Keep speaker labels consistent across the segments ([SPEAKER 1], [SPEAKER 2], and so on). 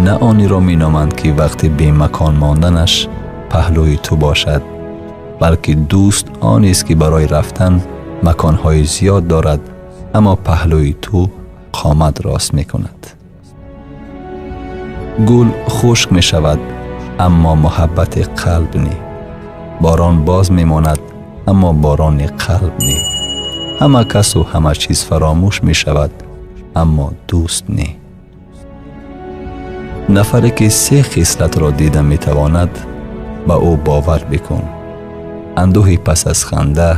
[SPEAKER 1] На ониро меноманд, ки вақти бемакон монданаш паҳлӯи ту бошад, балки дӯст онест, ки барои рафтан маконҳои зиёд дорад, аммо паҳлӯи ту қомат рост мекунад. Гул хушк мешавад, аммо муҳаббати қалб не. Борон боз мемонад, аммо борони қалб не. Ҳама касу ҳама чиз фаромӯш мешавад, аммо дӯст не. Нафаре ки се хислатро дида метавонад, ба ӯ бовар бикун: андӯҳи пас аз ханда,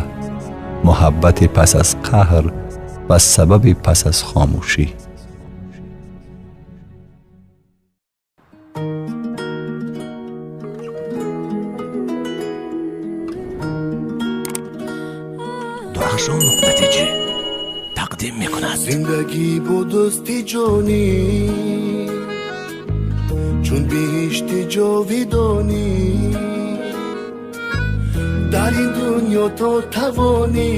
[SPEAKER 1] муҳаббати пас аз қаҳр ва сабаби пас аз хомӯшӣ.
[SPEAKER 2] Дурахшон.тж тақдим мекунад.
[SPEAKER 3] Зиндагӣ бо дӯсти ҷонӣ чун биҳишти ҷовидонӣ, дар ин дунё то тавонӣ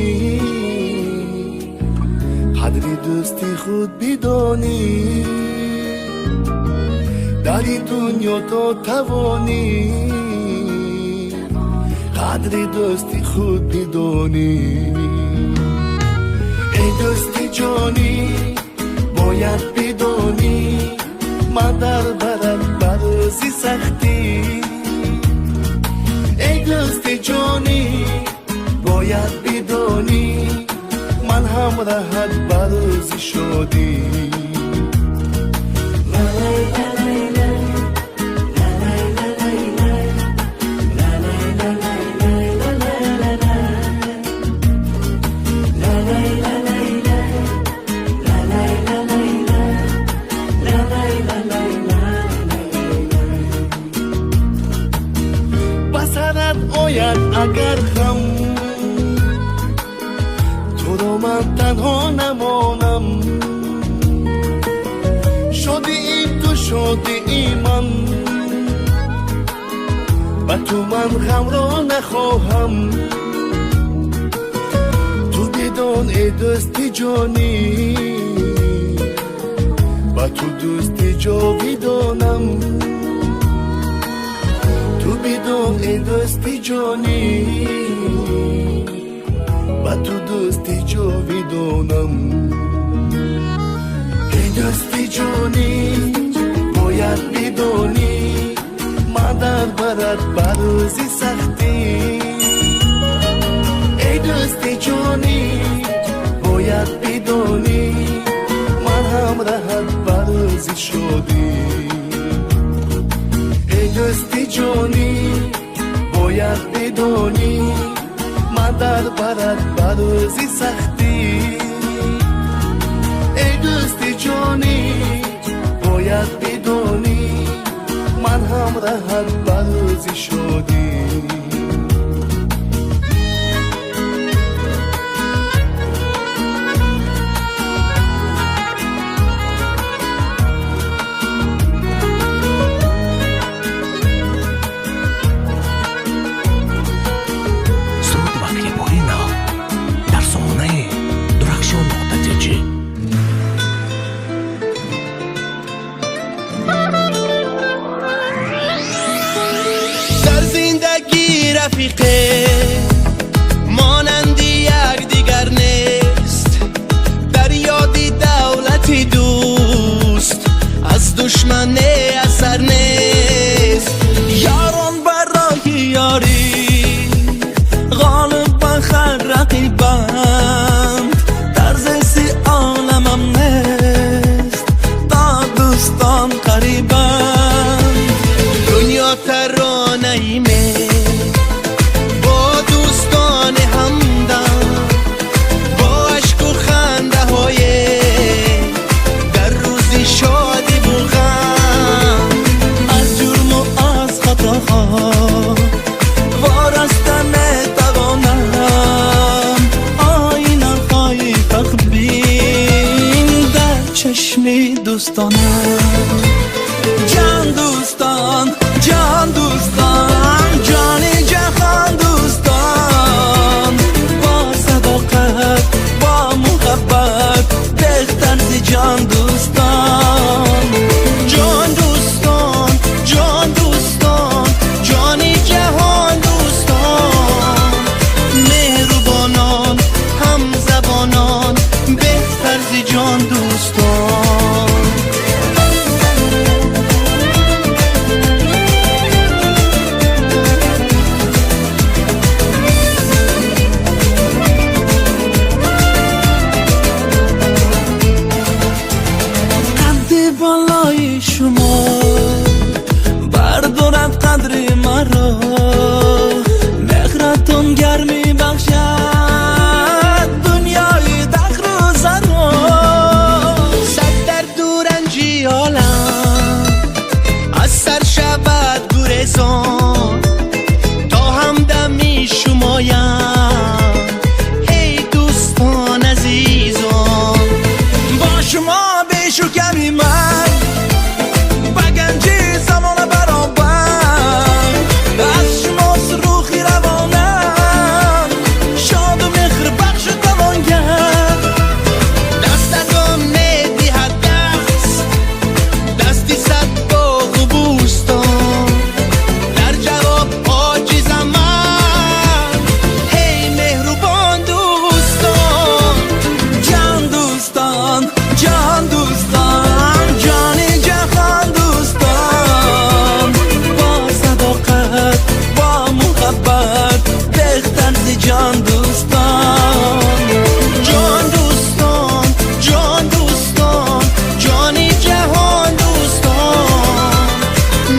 [SPEAKER 3] қадри дӯсти худ бидонӣ, дар ин дунё то тавонӣ қадри дӯсти худ бидонӣ. Эй дӯсти ҷонӣ, бояд бидонӣ, ман дар барат ба рӯзи сахтӣ. Эй дӯсти ҷонӣ, бояд бидонӣ, ман ҳамраҳат ба рӯзи шодӣ. Ба сарат ояд агар ғам, туро ман танҳо намонам. Шодии ту шодии ман, ба ту ман ғамро нахоҳам. Ту бидон, эй дӯсти ҷонӣ, ба ту дӯсти ҷовидонам. Ту бидон, эй дӯсти ҷонӣ, ба ту дӯсти ҷовидонам. Эй дӯсти ҷонӣ, бояд бидонӣ, ман дар барат ба рӯзи сахтӣ. Эй дӯсти ҷонӣ, бояд бидонӣ, ман ҳамраҳат ба рӯзи шодӣ. Эй дӯсти ҷонӣ, бояд бидонӣ, ман дар барат ба рӯзи сахтӣ. Эй дӯсти ҷонӣ, бояд бидонӣ, ман ҳамраҳат ба рӯзи шодӣ.
[SPEAKER 2] Суруд ва клипҳои нав дар сомонаи Дурахшон.тж.
[SPEAKER 4] Дар зиндагӣ рафиқе монанди якдигар нест, дар ёди давлати дӯст аз душмане асар нест. Ёрон барои ёрӣ ғолиб ба хар рақибанд, дар зиси оламам нест то дӯстон қарибанд. Дунё таронаи меҳр бо дӯстони ҳамдам, бо ашку хандаҳое дар рӯзи шодиву ғам. Аз ҷурму аз хатоҳо вораста метавонам, оинаҳои фахрбин дар чашми дӯстонам. Ҷон дӯстон, ҷон дӯстон, ҷони ҷаҳон дӯстон, бо садоқат, бо муҳаббат беҳтар зи ҷон дӯстон. Ҷон дӯстон. Гармӣ бахшад дунёи дахру заро.
[SPEAKER 3] Сад дарду ранҷи олам аз сар шавад гурезон, то ҳамдами шумоям, эй дӯстон азизон.
[SPEAKER 4] Бо шумо бешу ками ман ба ганҷи замона баробар. Аз шумост рӯҳи равонам, шоду меҳрбахшу тавонгар.
[SPEAKER 3] Дастатон медиҳад даст, дасти сад боғу бӯстон. Дар ҷавоб оҷизам ман, эй меҳрубон дӯстон.
[SPEAKER 4] Ҷон дӯстон, ҷон дӯстон, ҷони ҷаҳон дӯстон. Бо садоқат, бо муҳаббат, беҳтар зи ҷон дӯстон.
[SPEAKER 3] Ҷон дӯстон, ҷон дӯстон, ҷони ҷаҳон дӯстон.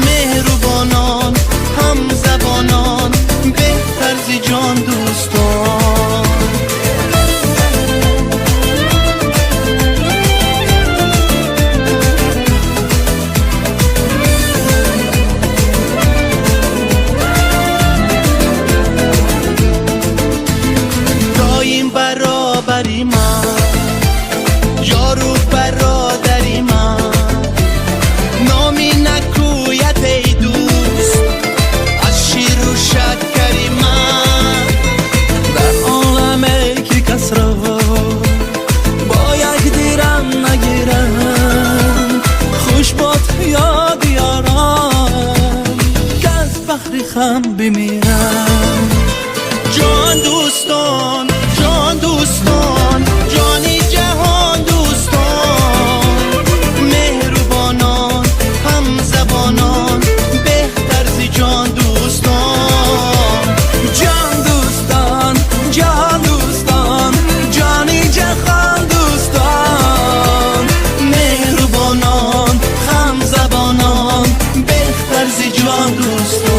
[SPEAKER 3] Меҳрубонон, ҳамзабонон, беҳтар зи ҷон дӯстон. Доим баробари ман, ёру бародари ман. Номи накӯят, эй дӯст, аз ширу шакари ман.
[SPEAKER 4] Дар оламе ки касро бо як дирам нагиранд, хуш бод ёди ёрон, ки аз баҳри хам бимиранд.
[SPEAKER 3] Ҷон дӯстон, ҷон дӯстон, ҷони ҷаҳон дӯстон. Меҳрубонон, ҳамзабонон, беҳтар зи ҷон дӯстон.
[SPEAKER 4] Ҷон дӯстон, ҷон дӯстон, ҷони ҷаҳон дӯстон. Меҳрубонон, ҳамзабонон, беҳтар зи ҷон дӯстон.